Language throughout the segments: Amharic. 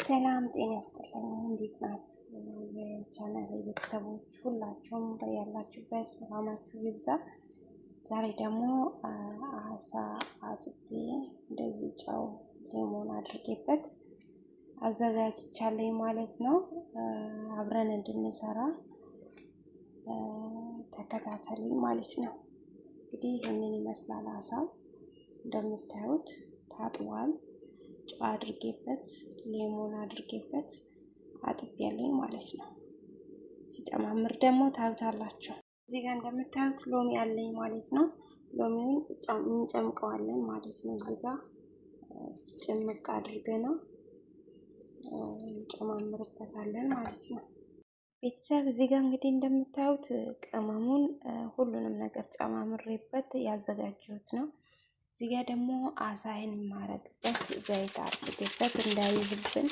ሰላም ጤና ይስጥልኝ። እንዴት ናችሁ? የቻናሌ ቤተሰቦች ሁላችሁም በያላችሁበት ሰላማችሁ ይብዛ። ዛሬ ደግሞ አሳ አጥቤ እንደዚህ ጨው ሌሞን አድርጌበት አዘጋጅቻለሁ ማለት ነው። አብረን እንድንሰራ ተከታተሉኝ ማለት ነው። እንግዲህ ይህንን ይመስላል አሳው እንደምታዩት ታጥቧል። ጨው አድርጌበት ሌሞን አድርጌበት አጥቤያለሁ ማለት ነው። ሲጨማምር ደግሞ ታዩታላችሁ። እዚህ ጋር እንደምታዩት ሎሚ አለኝ ማለት ነው። ሎሚውን እንጨምቀዋለን ማለት ነው። እዚህ ጋር ጭምቅ አድርገነው እንጨማምርበታለን ማለት ነው። ቤተሰብ እዚህ ጋር እንግዲህ እንደምታዩት ቅመሙን ሁሉንም ነገር ጨማምሬበት ያዘጋጀሁት ነው። እዚህ ጋር ደግሞ አሳይን የማረግበት ዘይት አድርጌበት እንዳይዝብን፣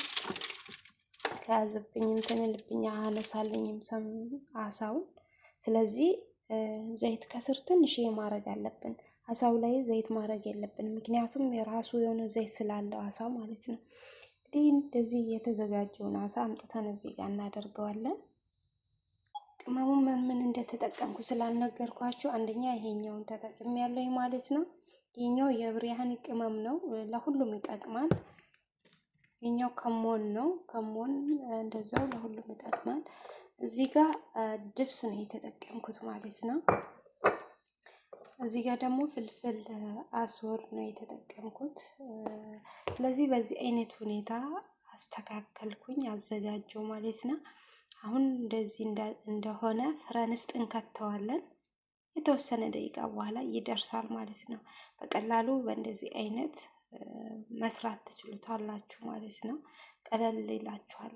ከያዝብኝ እንትን ልብኛ አነሳልኝም አሳውን። ስለዚህ ዘይት ከስር ትንሽ ማድረግ አለብን። አሳው ላይ ዘይት ማድረግ የለብን፣ ምክንያቱም የራሱ የሆነ ዘይት ስላለው አሳው ማለት ነው። እንግዲህ እንደዚህ የተዘጋጀውን አሳ አምጥተን እዚህ ጋር እናደርገዋለን። ቅመሙ ምን ምን እንደተጠቀምኩ ስላልነገርኳችሁ አንደኛ ይሄኛውን ተጠቅሜያለሁ ማለት ነው። ይሄኛው የብርያኒ ቅመም ነው፣ ለሁሉም ይጠቅማል። ይሄኛው ከሞን ነው፣ ከሞን እንደዛው ለሁሉም ይጠቅማል። እዚህ ጋር ድብስ ነው የተጠቀምኩት ማለት ነው። እዚህ ጋር ደግሞ ፍልፍል አስወር ነው የተጠቀምኩት። ስለዚህ በዚህ አይነት ሁኔታ አስተካከልኩኝ አዘጋጀው ማለት ነው። አሁን እንደዚህ እንደሆነ ፍረን ውስጥ እንከተዋለን። የተወሰነ ደቂቃ በኋላ ይደርሳል ማለት ነው። በቀላሉ በእንደዚህ አይነት መስራት ትችሉታላችሁ ማለት ነው። ቀለል ይላችኋል፣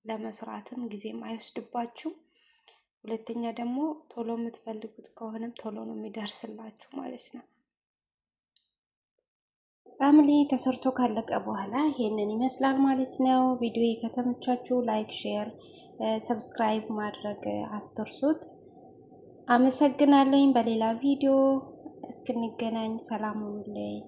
ለመስራትም ጊዜም አይወስድባችሁም። ሁለተኛ ደግሞ ቶሎ የምትፈልጉት ከሆነም ቶሎ ነው የሚደርስላችሁ ማለት ነው። Family ተሰርቶ ካለቀ በኋላ ይሄንን ይመስላል ማለት ነው። ቪዲዮ ከተመቻችሁ like፣ share፣ subscribe ማድረግ አትርሱት። አመሰግናለኝ። በሌላ ቪዲዮ እስክንገናኝ ሰላም ሁኑልኝ።